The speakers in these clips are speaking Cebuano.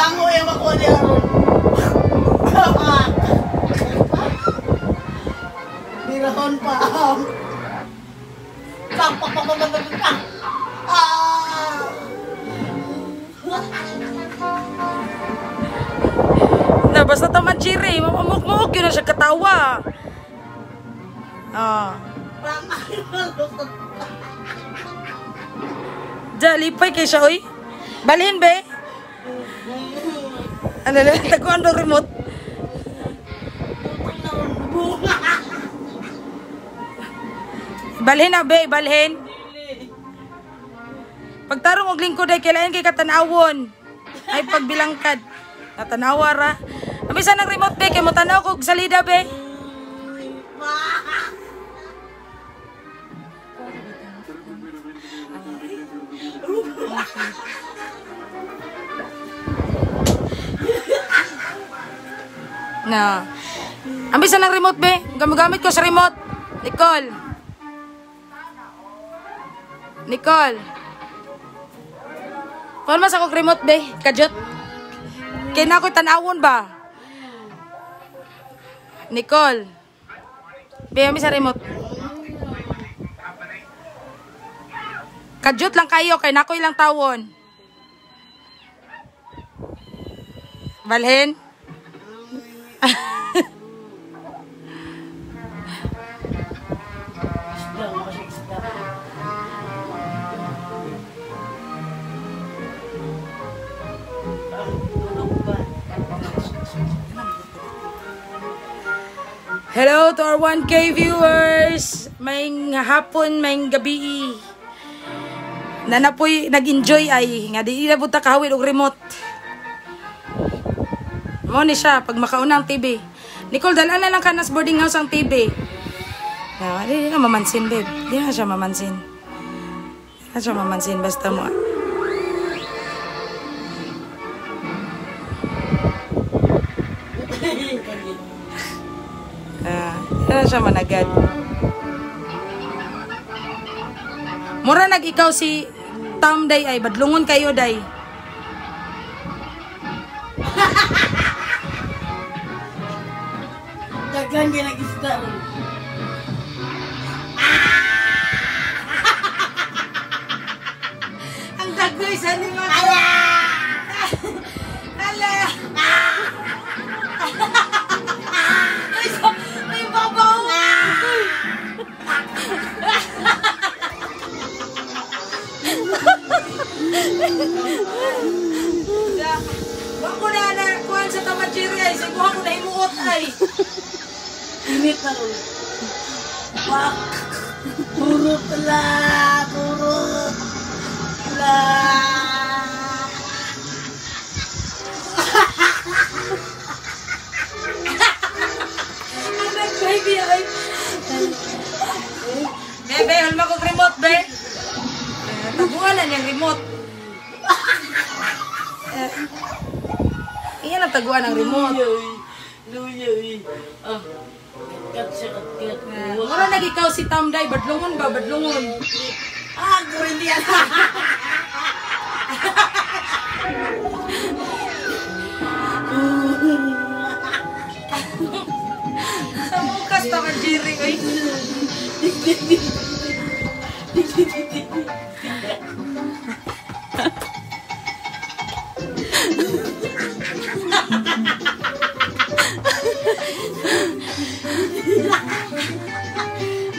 Lango yung makuha niya ron. Birahon pa. Pak, pak, pak, pak, pak, pak, pak. Ah! Na, basta taman chiri. Mamuk-muk yun na siya katawa. Ah. Diya, lipay kay siya, oy. Balhin, be. Ano na, taguan do remote. Balhin na, be, balhin. Pagtarong og lingkod ay kailangan kay katanawon. Ay pagbilangkad. Natanawa ra. Amisa ng remote, be, kay mo tanaw kog salida, be. Na. Ambisa ng remote, be. Gamigamit ko sa remote. Nicole. Nicole. Kuhan mas akong remote, be. Kajot. Kaya na ako'y tanawon ba? Nicole. Be, ambisa remote. Kajot lang kayo. Kaya na ako'y lang tawon. Balhin? Hello to our 1K viewers. May hapon, may gabi. Nanapoy nag-enjoy ay nga di na buta kahawid og remote. Mo ni siya pag makauna ang TV. Nicole, dala na lang ka nas boarding house ang TV. No, di na mamansin, babe. Di na siya mamansin. Di na siya mamansin basta mo. Di na siya managad. Mura nag ikaw si Tam day ay badlungon kayo day. Daghan gyud nag-isda. Ang daghoy sa ni mga. Ala! Ala! Ay, ay babaw. Wa ko na kuan sa tamachiri ay siguro ko na himuot ay. Init na ron. Pak! Turot la! Turot! La! Ang nag-baby ay. Bebe, hulma ko remote, be. Taguan na niyang remote. Iyan ang taguan ng remote. Luyoy. Ah. Kat siya, kat. Mura nag-ikaw si Tamday, badlungon ba, badlungon. Ah, gawin niya. Sa bukas, tamajiri, oy.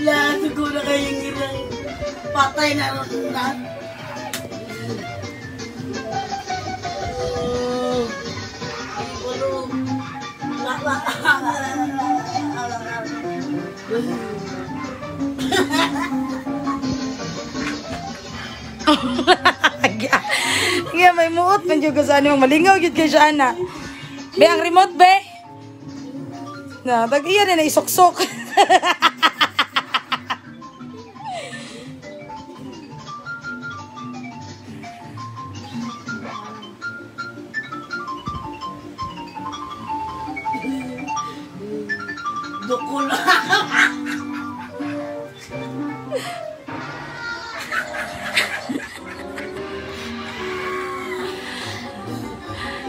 Lahat ko na kayong ilang patay na ron na. Nga may muot man jud sa ano malingaw gyud kay siya ana. Be ang remote be. Na tag iya na isuksok. Dukol.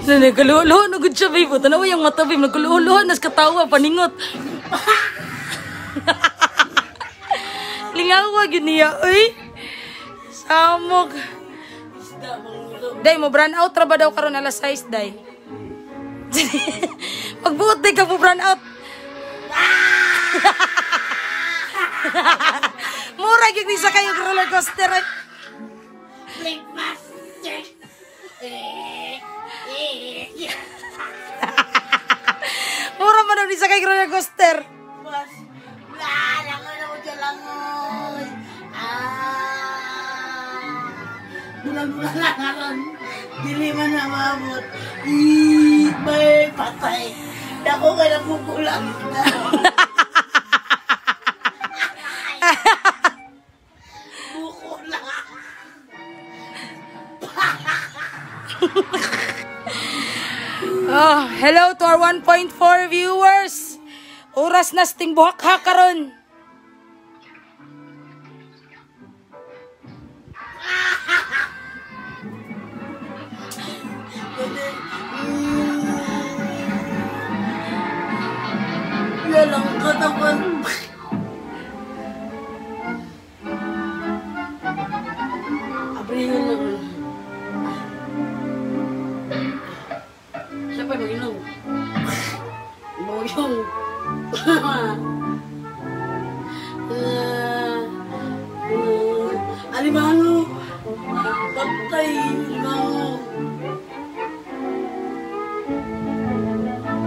Nagkaluho-luho na gud siya, babe. Tanawa yung mata, babe. Nagkaluho-luho nas katawa, paningot. Lingawa, gyud niya, uy. Samok. Day, mo brand out ra ba daw karon alas 6, day? Pagbuot, day ka mo brand out. Mura gyud ni sa kayo roller coaster. Blink master. Mura man daw ni sa kayo roller coaster. Bas. Wala ko na mo langoy. Ah. Bulan-bulan na karon. Dili man na maabot. May patay. Dako kay nakukulang. Buko lang. Oh, hello to our 1.4 viewers. Oras na sting buhak ha karon. Yalang katawan. Abrihan na ko. Siya pa mag-inom. Boyong. Alimango. Patay. Alimango.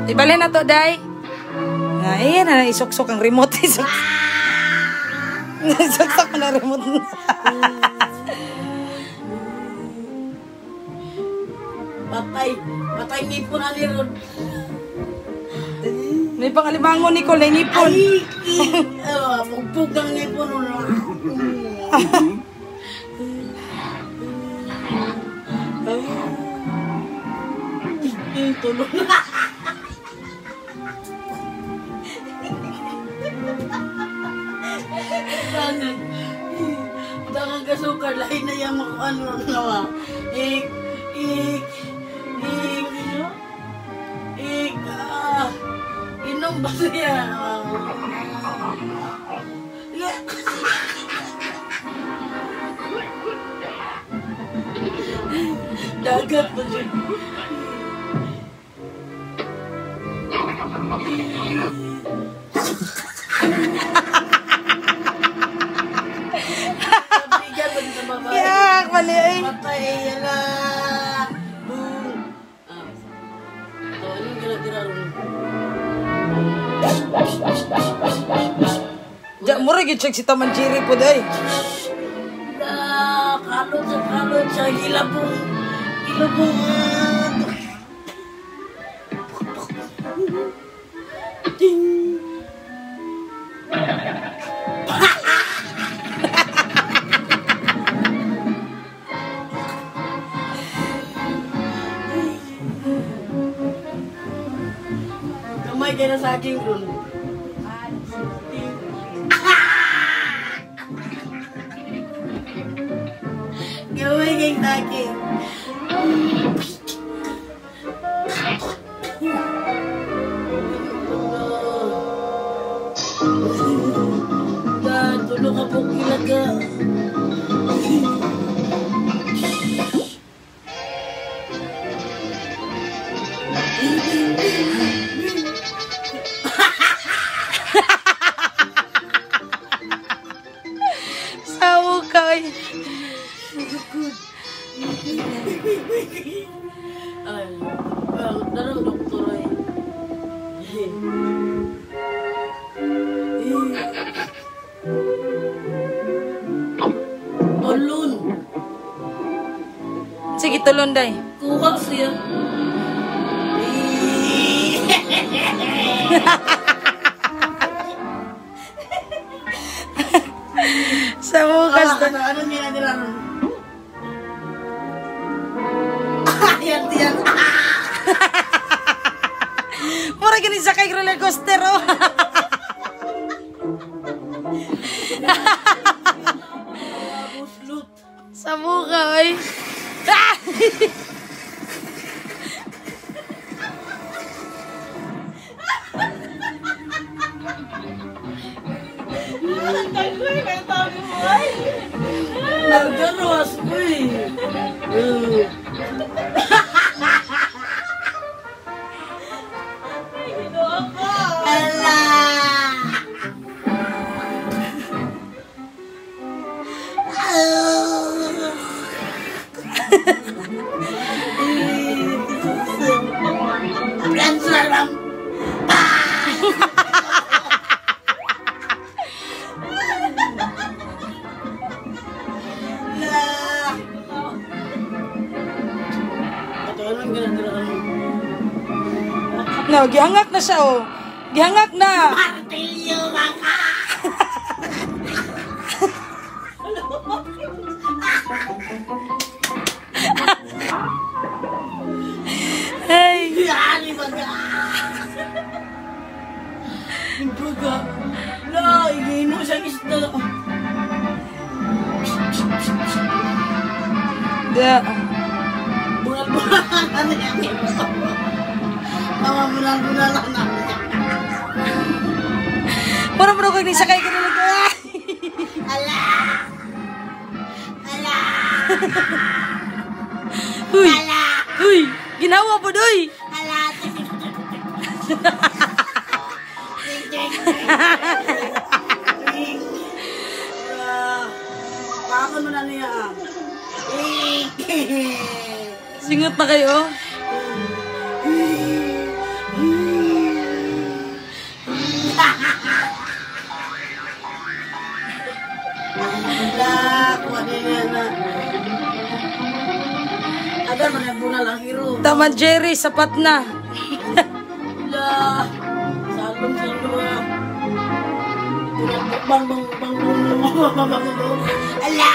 Ibalhin na to, day. Ayan na, isuksok ang remote. Isuksok na remote. Patay. Patay ngipon na ni Rod. May pangalimango, Nicole, na ngipon. Ay! Pugpug ang ngipon. Tulog na. Dagang kasukar, lahi na yung makuan ron na. Ik, ik, ik, ik, inom ba siya? Dagat ba siya? Yak, mali ay. Patay na. Boom. Ito, anong ginatira ron? Diya, mura gyud siya si Tamanjiri po day. Kalot sa kalot sa hilabong. Hilabong. Ding. Kamay kaya na sa aking ron. Gamay kay saging. Dad, tulog ka po kilaga. Sawo ka. Ay, darang doktor ay. Tulon. Sige, tulon, day. Kuha siya. Sa bukas. Ano niya nila? Yan, yan. Mura gani sa kay roller coaster, oh. Sa buka, oy. Ah! Nagkaroas ko eh. Ala! No, gihangak na siya oh. Gihangak na. Martilyo baka. Hey. Yani baga. Baga. La, igino siyang isda. Da. Bunal-bunal na niya. Mama, bunal-bunal na niya. Mura mura kog ni sakay ganun. Ala! Ala! Uy. Ala! Uy, ginawa po doy. Ala! Baka mo na niya. Singot na kayo. Tama Jerry, sapat na. La, salong salong. Bang bang bang bang bang bang bang. Ala!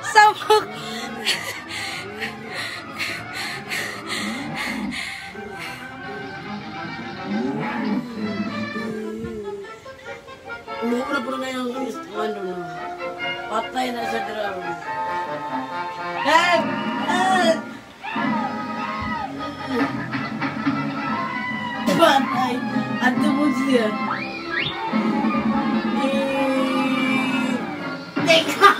Samok. Umuuna po na yung ano no. Patay na sa drum. Help! Help! Patay! At mo siya. Teka!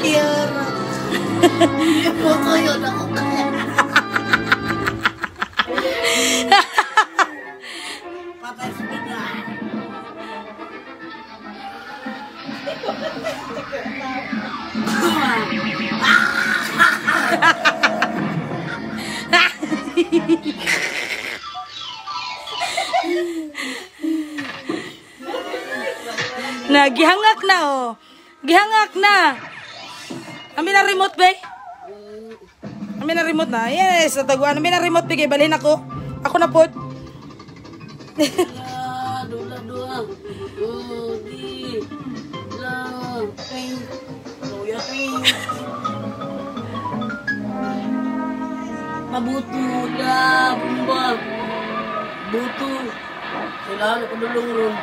Yara! Hindi po kayo na ako kaya. Patay sa bida. Na gihangak na oh. Gihangak na. Amin na remote be. Amin na remote na. Yes, nataguan. Amin na remote be kay balhin ako. Ako na pod. La, dula, dua. Di. La, ting. Luya, ting. Mabuto, la, bumba. Buto. Sila, ano, padulong ron.